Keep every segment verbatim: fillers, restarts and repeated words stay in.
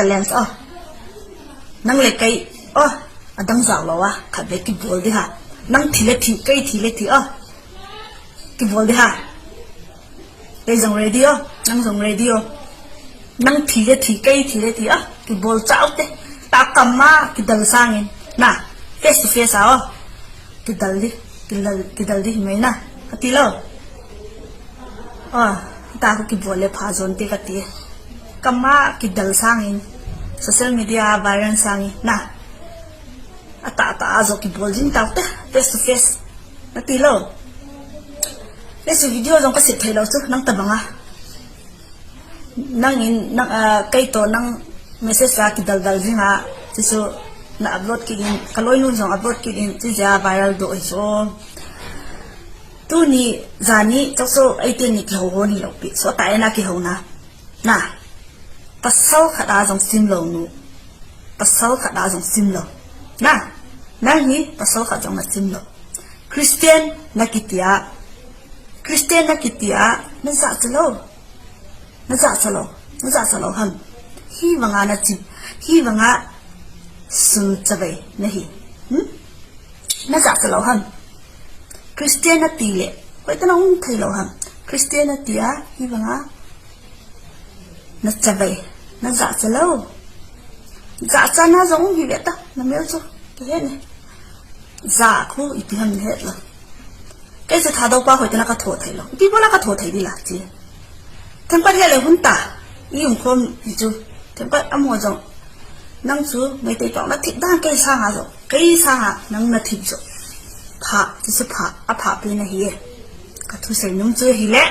Challenge aw. Nang le kei aw, a dang zau lo a khat vei kibawl di ha. Nang thi le thi, kei thi le thi aw, kibawl di ha. Kei zong ready aw, nang zong ready aw. Nang thi le thi, kei thi le thi aw, kibawl chau te. Ta kam a kidal sâng in, na, face to face a aw, kidal di, kidal, kidal di hi mai na, a ti lo. A, ta khu kibawl le pha zawn te ka ti. Kam a kidal sâng in, social media viral sâng in na, a ta ta a zaw kibawl zing tau te, face to face, a ti lo. Face to video zong ka sep theilo chu nang tabang a. Nang in, nang, a, kei tawh nang message a kidaldal zing a, chi chu na upload kit in, ka loinu zong upload kit in, chi zia viral dawh hi chu. Tuni, zani, chawk chu eite ni kiho hawn hilo pi chu, a ta en a kiho na. Na, pasal khat a zong sim lo nu. Pasal khat a zong sim lo. Na, nang hi pasal khat zong na sim lo. Christian na kiti a, Christian na kiti a, na zahcha lo. Na zahcha lo, na zahcha lo ham? Hi vang a na chi, hi vang a sul chavei na hi. Na zahcha lo ham? Christian na ti leh, hoite na um theilo ham? Christian na ti a, hi vang a na chavei, na zahcha lo. Zahchana zong um hi ve ta, na mêl chu, ka he ne. Zah khu i ti ham na het lo. Kei chu Thadou pa hoite na ka thaw theilo. Ipi bawl a ka thaw thei di la chi. Themkhat he le hun ta, i um khawm hi chu. Themkhat a maw zong, nang chu Meitei pau na thip dan kei sâng a zong, kei sâng a nang na thip zaw, pha, chi chu pha, a pha pen ahi e. Ka thusei nung chu hileh,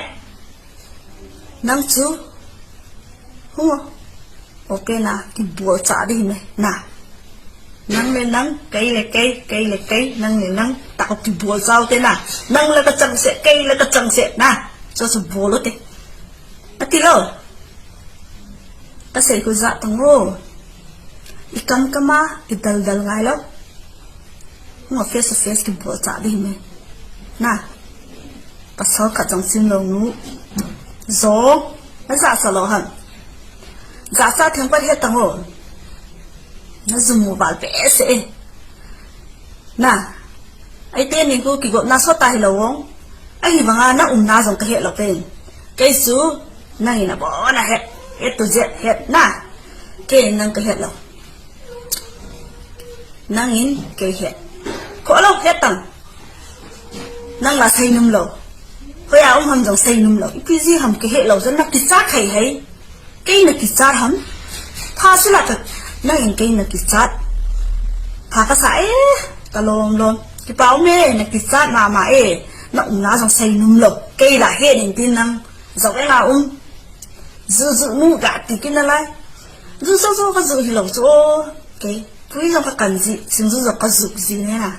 nang chu, hung aw, open a kibawl cha di hi me na. Nang le nang, kei le kei, kei le kei, nang le nang, tak a kibawl chau te na. Nang le ka chang seh, kei le ka chang seh na. Chu chu bawl u te, a ti lo. Ka sei khu zah tang u. I kam kam a kidaldal ngai lo. Hung a face to face kibawl cha di hi me na. Pasal khat zong sim lo nu. Zong, na zahcha lo ham? Zahcha themkhat he tang u. Na zum u val pe se e. Na, eite ni khu kigopna sawt ta hilo ung. Ahi vang a na umna zong ka het lo pen. Kei chu nang in a bawn a het, het tu zet het na. Kei in nang ka het lo. Nang in kei het. Kho lo het tang. Nang la sei num lo. Hoi a um ham zong sei num lo. Ipi zi ham ka het lo. Zong na kichat thei hei. Kei na kichat ham? Pha sila ka, nang in kei na kichat. Pha ka sa e, ka lawm lawm. Kipau me, na kichat ma ma e. Na umna zong sei num lo. Kei la het in tin nang. Zau e la um. Zu zu nu ga ti kin na lai. Zu zo zo ka zu hilo chu. Kei pui zong ka kan zi, singzu zong ka zu zi ne na.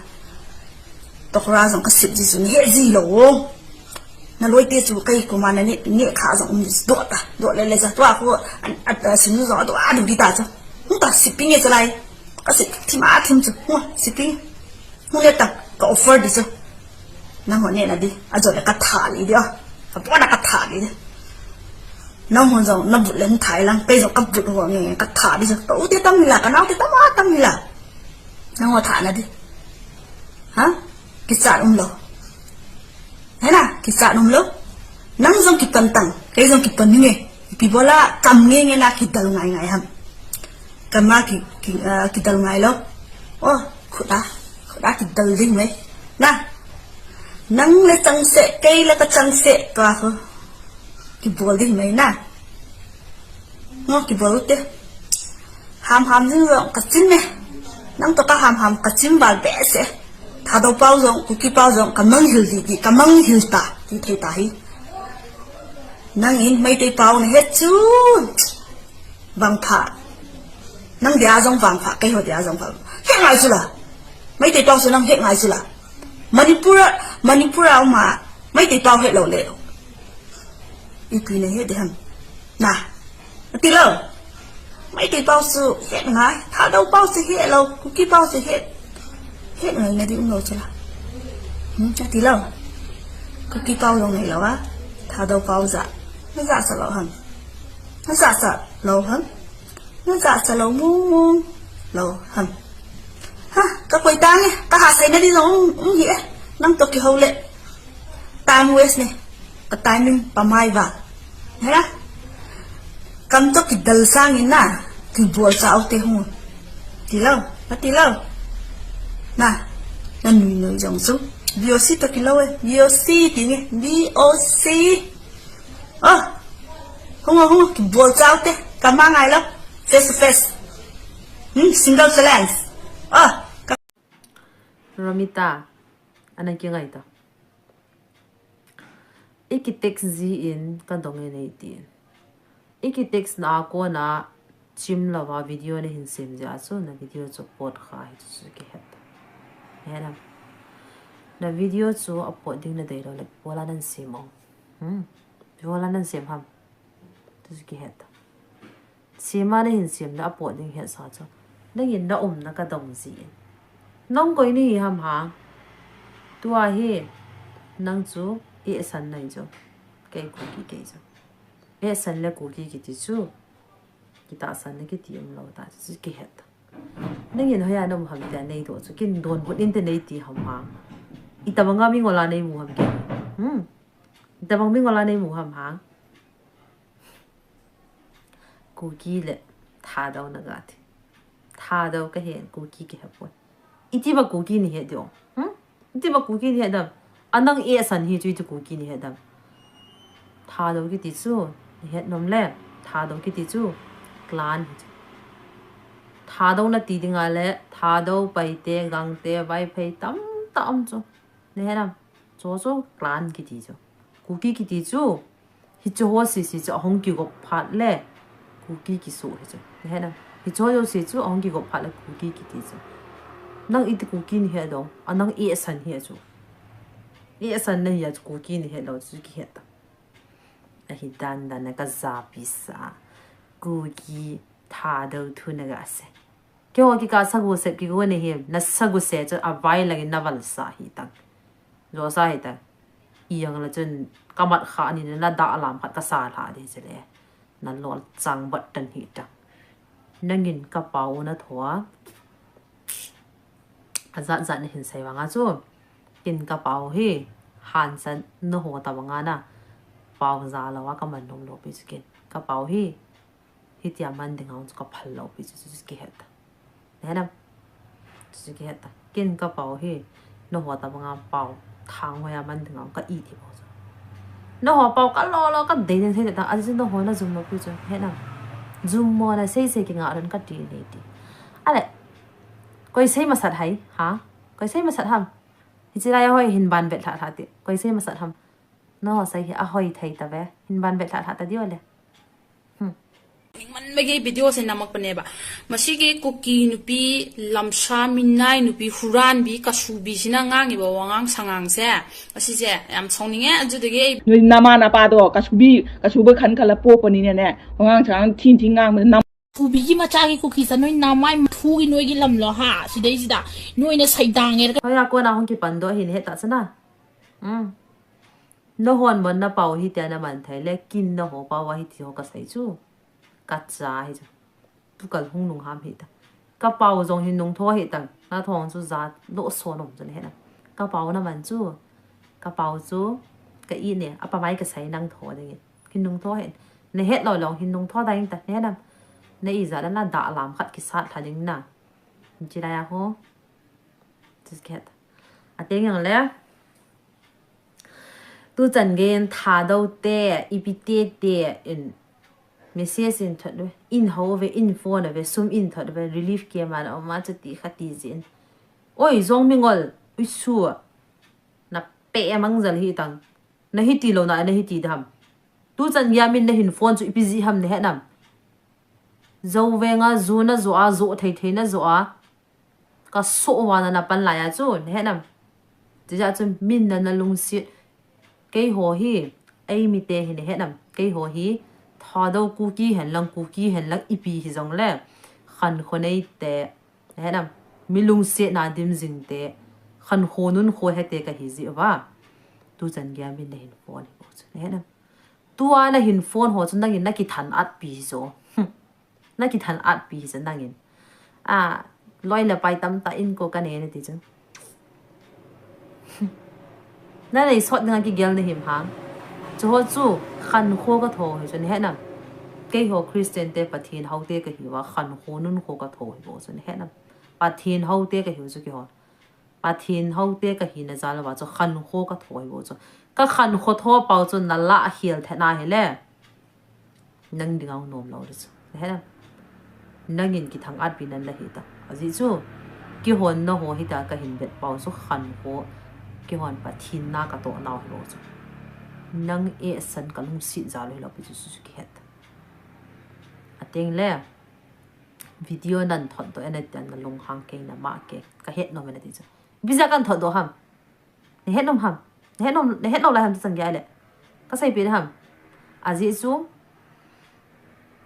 Pakora zong ka sip zi chu na he zi lo. Na lawite chu kei kuma na ne, ne kha zong um zi dot ta, dot le le za tua khu, a, a, a, singzu zong a dot a dot di ta chu. Hung ta sip pi nge chu lai. Ka sip thim a thim chu, hung sip pi. Hung le ta, ka offer di chu. Nang ho ne na di, a zo le ka tha li di a. Ka pona ka tha li di. Nang hon zong na but le hung thai lang, kei zong ka but ho nge ka tha di chu. Ka u te tam hi la, ka nau te tam a tam hi la. Nang ho tha na di. Ha? Kichat um lo. He na, kichat um lo. Nang zong kipan tang, kei zong kipan nge. Ipi bawl a kam nge nge na kidal ngai ngai ham? Kam a ki, ki, ah, kidal ngai lo. O, khut a, khut a kidal ding mai. Na, nang le chang seh, kei le ka chang seh, tua khu. Kibawl ding mai na. Ngo kibawl u te. Ham ham zing zong ka chim e. Nang tawh ka ham ham ka chim val be se. Thadou pau zong, Kuki pau zong, ka mang hil di di, ka mang hil ta, ti thei ta hi. Nang in Meitei pau na het chu. Bang pha. Nang dia zong bang pha, kei ho dia zong bang. He ngai chu la. Meitei pau chu nang he ngai chu la. Manipur a, Manipur a um a, Meitei pau het lo le. Ipi na het di ham? Na, a ti lo. Meitei pau chu het ngai, Thadou pau chu het lo, Kuki pau chu het, het ngai na di um lo chu la. Hmm, a ti lo. Kuki pau lo ngai lo a, Thadou pau za. Na za sa lo ham? Na za sa lo ham? Na zahcha lo mung mung lo ham? Ha, ka koi tang e, ka ha saina di zong um hi e. Nang tawh kiho leh, time waste ne, ka timing pa mai va. He la, kam tawh kidal sâng in na, kibualchaute hung ti lo, a ti lo. Na, na nui nui zong chu, B O C tawh kilo e, B O C ti nge, B O C. Aw, hung a, hung a, kibualchaute, ka ma ngai lo, face to face. Hmm, single challenge. Aw, ka Ramita, ana kingai ta. I ki text zi in ka dong e nei ti. I ki text na a kona chim lo a video na hin sem zia chu na video chu pawt kha hi chu chu kihet. He na. Na video chu a pawt ding na dei lo leh, puala nan sem o. Hmm. Puala nan sem ham. Chu chu kihet. Sema na hin siam leh a pawt ding hetsa chu, nang in na umna ka dong zi in. Nang koi ni ham hang? Tua hi nang chu ehsan nai chu, kei Kuki kei chu. Ehsan leh Kuki kiti chu, kitahsan na kiti um lo ta chu kihet. Nang in hoi a na um ham tia nei dawk chu, kin dawn vut in te nei ti ham hang? I tabang a mi ngol a nei mu ham kei? Hmm. I tabang mi ngol a nei mu ham hang? Kuki leh Thadou na ga ti. Thadou ka he, Kuki ka he puai. I ti ba Kuki ni het diam? Hmm? I ti ba Kuki ni het diam? A nang ehsan hi chu i ti Kuki ni het diam? Thadou kiti chu, ni het nom le, Thadou kiti chu, clan hi chu. Thadou na ti ding a leh, Thadou, Paite, Gangte, Vaiphei tam ta um chu. Na he nam? Chu chu clan kiti chu. Kuki kiti chu, hiche ho sisi chu a hung kigop phat leh Kuki kisuak hi chu. Na he nam? Hiche ho sisi chu a hung kigop phat leh Kuki kiti chu. Nang i ti Kuki ni het diam? A nang ehsan hi a chu. Ehsan na hi a chu Kuki ni het lo chu kihet ta. Ahi dan dan a ka zapi sa. Kuki Thadou thu na ga se. Keihaw kikâl sagusep kigu na hi, na saguse chu a vai lang in na valsa hi tang. Zawsa hi tang. I ang la chun ka mat kha ni na dah lam khat ka sa lha di chu le. Na lol chang bat tan hi tang. Nang in ka pau na thaw a, a zat zat na hin sei vang a chu. Kin ka pau hi, hansan na haw ta vang a na. Pau za lo a ka man nuam lo pi chu kin. Ka pau hi, hitia man ding a chu ka phal lo pi chu chu kihet ta. Na he nam? Chu chu kihet ta. Kin ka pau hi, na haw ta vang a pau, thang hoi a man ding a ka it hi pau chu. Na haw pau ka lo lo ka dei den thei ta, a chu na haw na zum lo pi chu, he nam? Zum maw na sei sei kinga don ka ti nei ti. A leh, koi sei masat hai, ha? Koi sei masat ham? Hichi lai a hoi hin ban vet lha lha ti. Koi sei masat ham? Na haw sei hi a hoi thei ta ve. Hin ban vet lha lha ta diu le. Ning man mege video se namak pane ba. Masigi Kuki nupi, lamsa minai nupi, huranbi, kasubi sina ngang i ba wangang sangang se. Asi se, yam sawng ning e, a chu dege. Nui nama napa do, kasubi, kasubi khan kala po pani ne ne. Wangang sangang thin thin ngang nam. Kubi ki macha ki Kuki sa nui namai thu ki nui ki lam lo ha, si dei si da. Nui na sai dang er ka. Hoi a kona hung kipan do hin he ta sana. Na haw man na pau hi tia na man thei le kin na haw pau a hi ti haw ka sai chu. Ka cha hi chu. Tu kal hung nung ham hi ta. Ka pau zong hin nung thaw hi ta. Na thawng chu za lo so nom chu na he nam? Ka pau na man chu. Ka pau chu. Ka i ne. A pa mai ka sai nang thaw ding in. Hin nung thaw hin. Na het lo long hin nung thaw dang ta. Na he nam? Na i za dan la dah lam khat kisat lha ding na. Chi lai a ho. Just get. A teng yang le. Tu chan gen Thadou te, i pi te te in message in thot ve, in ho ve, in phone ve, sum in thot ve, relief camp a na um a chu ti kha ti zin. Oi, zong mi ngol, ui su. Na pe mang zal hi tang. Na hi ti lo na, na hi ti dam. Tu chan gen min na hin phone chu i pi zi ham na he nam? Zo veng a, zu na zo a, zo thei thei na zo a. Ka so wa na na pan lai a chu, na he nam? Ti ja chu min na na lungsiat. Kei haw hi, ei mi te hi na he nam? Kei haw hi, Thadou Kuki hen lang, Kuki hen lang i pi hi zong le. Khan kho nei te, na he nam? Mi lungsiat na dim zing te. Khan kho nun kho he te ka hi zi va. Tu chan gen min na hin phone hi ko chu, na he nam? Tua na hin phone haw chu nang in na kithan at pi zo. Na kithan atpi hi chu nang in, a, loi leh pai tamtak in ko ka nei na ti chu. Na nei sawt ding ah kigel na him hang. Chuho chu khankhua ka tho hi chu na he nam. Keihaw Christiante Pathian houte ka hiu a, khankhua nunkhua ka tho hi baw chu na he nam. Pathian houte ka hiu chu keihaw. Pathian houte ka hina jal ua chu khankhua ka tho hi baw chu. Ka khankhua tho pau chu na lah a khial thena hile, nang ding a nuam lo di chu. Nang in kithang atpi nan la hi ta. A zi chu, kihonna haw hita ka hin bet pau chu khankhua, kihon Pathian na ka tawh nau hi baw chu. Nang e san ka lungsiat jal u hilo pi chu chu kihet. A teng le, video nan thot do en a ti a na lunghang kei na ma ke ka het nuam en a ti chu. Biza kan thot do ham. Na het nuam ham. Na het nuam, na het lo lai ham ti chang gei leh. Ka seipi di ham. A zi chu,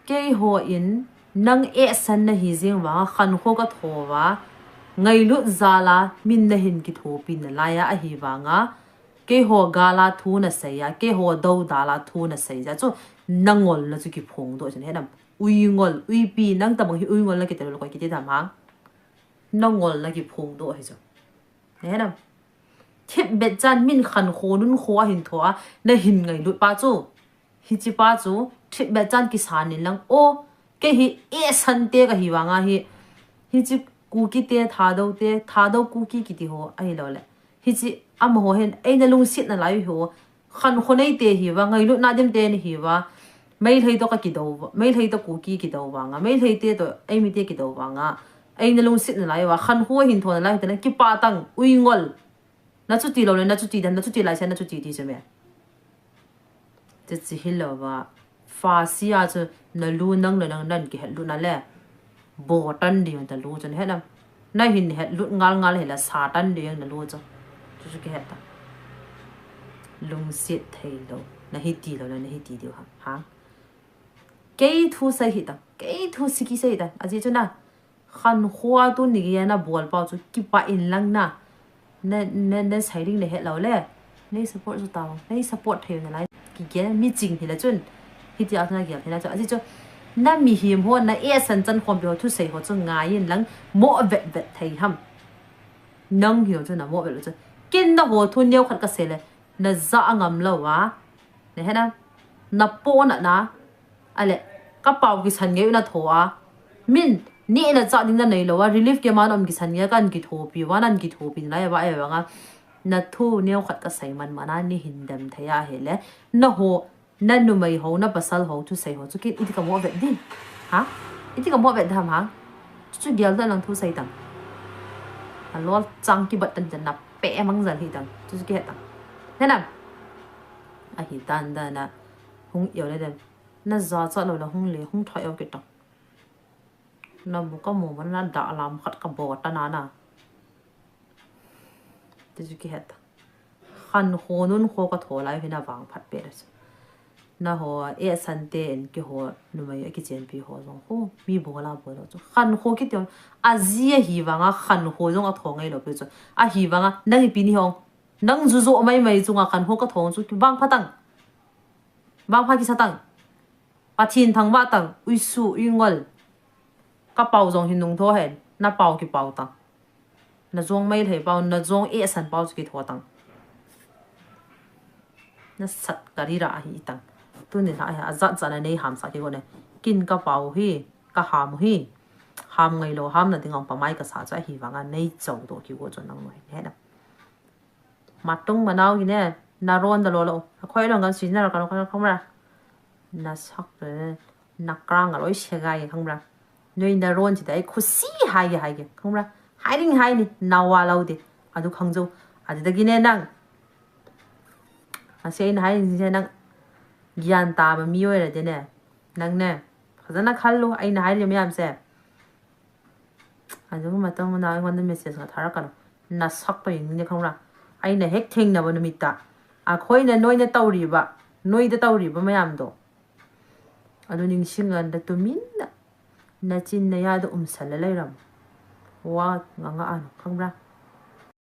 keihaw in nang e san na hi zing vang a khankhua ka tho a, ngailut jal a min na hin kithuapi nalai a ahi vang a, keihaw gal a thu na sei a, keihaw do dal a thu na sei zia chu, na ngolna chu kiphuang do chu na he nam. Ui ngol, uipi, nang tabang hi ui ngol na kite lo koi kiti tham hang. Na ngolna kiphuang do hi chu. Thipbet chan min khankhua nunkhua a hin tho a, na hin ngailut pa chu. Hichi pa chu, thipbet chan kisan inlang aw, kei hi e sante ka hi vang a hi, hichi Kukite, Thadote, Thado Kuki kiti haw ahiloleh, hichi amahaw hin ei na lungsiat nalai u hi, khankhua neite hi va, ngailutna dimte ni hi va, Meitei tawh ka kido va, Meitei tawh Kuki kido vang a, Meiteite tawh ei mite kido vang a, ei na lungsiat nalai ua khankhua hin tho nalai u te na kipak tang, ui ngol. Na chuti lo le, na chuti dan, na chuti lai sia, na chuti ti chu me. Chuchi hilo va, fasi a chu na lu nang le nang nan kihetlut na le, baw tan ding ta lu chu na he nam. Na hin hetlut ngal ngal hile sa tan ding na lu chu. Chu chu kihet ta. Lungsiat theilo, na hi ti lo le, na hi ti diu ham hang. Kei thu sei hi ta, kei thu siki sei ta, a zi chu na. Khankhua tuni gei a na bawl pau chu kipak inlang na, na, na, na sei ding le hetlo le, nei support zu tau, nei support thei nalai. Kigel mi ching hile chun, hiti a chu na gel theina chu. A zi chu, na mihing haw, na e san chan khawmpi haw thusei haw chu ngai inlang, mawh vet vet thei ham. Nang hiau chu na mawh vet lo chu. Ken na haw thu neu khat ka sei le, na za a ngam lo a. Na he na, na pawtna na, a leh, ka pau kisan ngei u na tho a. Min, ni na chak ding na neilo a, relief camp a na um kisan ngei a, kan kithuapi ua, nan kithuapi nalai ua, e vang a. Na thu neu khat ka sei man man a, ni hin dem thei a hile. Na haw, na numei haw, na pasal haw thusei haw chu ken iti ka mawh vet ding. Ha? Iti ka mawh vet ding ham hang. Chu gel dan lang thu sei tang. A lol chang kibat tan chan na pe mang zal hi tang. Chu chu kihet tang. He nam. Ahi tan dan a hung eu le dem. Na za cha lo la hung le hung tha eu kit tang. Na bu ka mu man la da lam khat ka baw ta na na. Ti chu kihet ta. Khankhua nunkhua ka tho lai u hi na vangphat pet a chu. Na haw, e sante in keihaw numei a kichenpi haw zong khu mi bawl a bawl lo chu khankhua kiti a, a zi ahi vang a khankhua zong a tho ngai lo pi chu. Ahi vang a nang i pi ni hong, nang zu zaw mai mai chung a khankhua ka tho chu kivangphat tang. Vangphat kisa tang. Pathian thangvah tang, uisu, uingol. Ka pau zong hin nung thaw hen, na pau kipau tang. Na zuang mai lhei pau, na zuang e san pau chu kithaw tang. Na sat ka ri ra ahi tang. Tuni la a zat zat na nei hamsa kigo ne. Kin ka pau hi, ka ham u hi. Ham ngailo, hamna ding a um pa mai ka sa chu ahi vang a nei chau do kigo chu nang nu hin he na. Matung manau hi ne, na rawn da lo lo. A khoi lo ngan sui na ra ka lo ka khang ra. Na sak te, na krang a loi se gai khang ra. Noi na rawn chi ta ai khusi hai ge hai ge khang ra. Hai ding hai ni, na wa lo de. A du khang zo. A di da gi ne nang. A se in hai ni se nang. Gian ta ba mi oi ra de ne. Nang ne. Khazana khal lo, ai na hai le mi am se. A zu ma tang na, ai wan da message ka thara ka lo. Na sak to ing ne khang ra. Ai na hek theng na ba na mi ta. A khoi na noi na tau ri ba. Noi da tau ri ba ma yam do. A du ning sing an da tu min na. Na chin na ya da um sa la lai ram. Wa nga nga an khang ra.